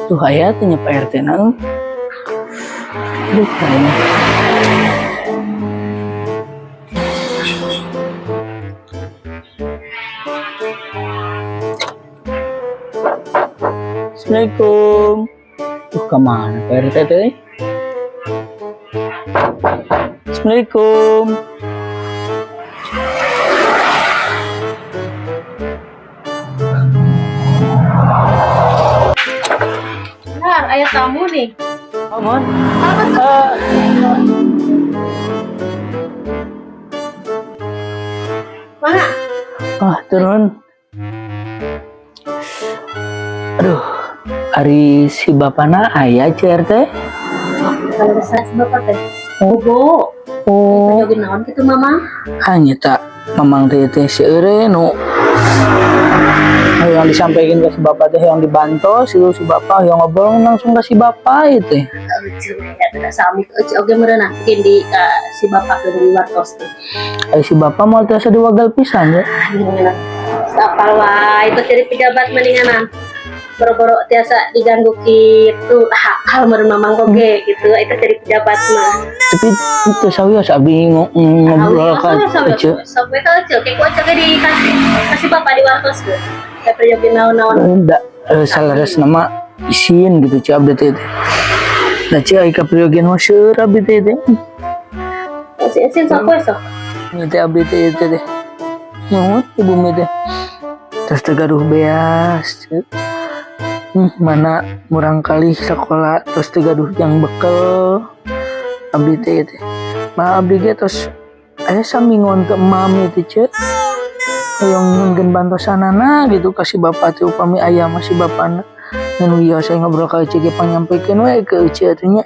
Tuh aya teh nya Pak RT na. Aduh, kayaknya. Assalamualaikum. Tuh kemana Pak RT teh? Assalamualaikum. Benar, aya tamu nih. Oh, mon. Eh, Mana? Ah, turun. Aduh, ari si bapana aya CRT? Kalau saya si bapak teh. Bobo. Oh, Jogin naon gitu, Mama? Hanya tak mamang teh teh si eure nu yang disampaikan ke si bapak teh yang dibantos itu si bapak yang ngobrol langsung ke si bapak itu. Ece ya tidak sami ece oge meureunah mungkin di ka si bapak ke di wartos teh. Ay, si bapak mau tiasa diwagal pisan ya. Ah, mendingan apal wae itu jadi pejabat mendinganan. Boro-boro tiasa diganggu gitu. Ah, hal meureun mamang oge gitu itu jadi pejabat mah. Tapi itu sawios abi ngobrol ka Ece. Sampai ka ece, kayak ku ece ge dikasih kasih bapak di wartos ge. Kayak peryogi naon-naon. Udah salaras nama isin gitu cek abdi teh. Da cek ai kapriyogian mah seueur abdi teh teh. Isin isin sok we sok. Ini teh abdi teh teh teh. Nuhun ibu mi teh. Terus teu gaduh beas. Cek. Mana murang kali sekolah terus teu gaduh jang bekel abdi teh teh. Mah abdi ge terus aya saminggon teu emam teh cek. Hoyong nyungkeun bantosanana gitu kasih bapak teh upami aya mah si bapana. Ngan wios saya ngobrol ka Ece ge pangnyampekeun we ke Ece atuh nya.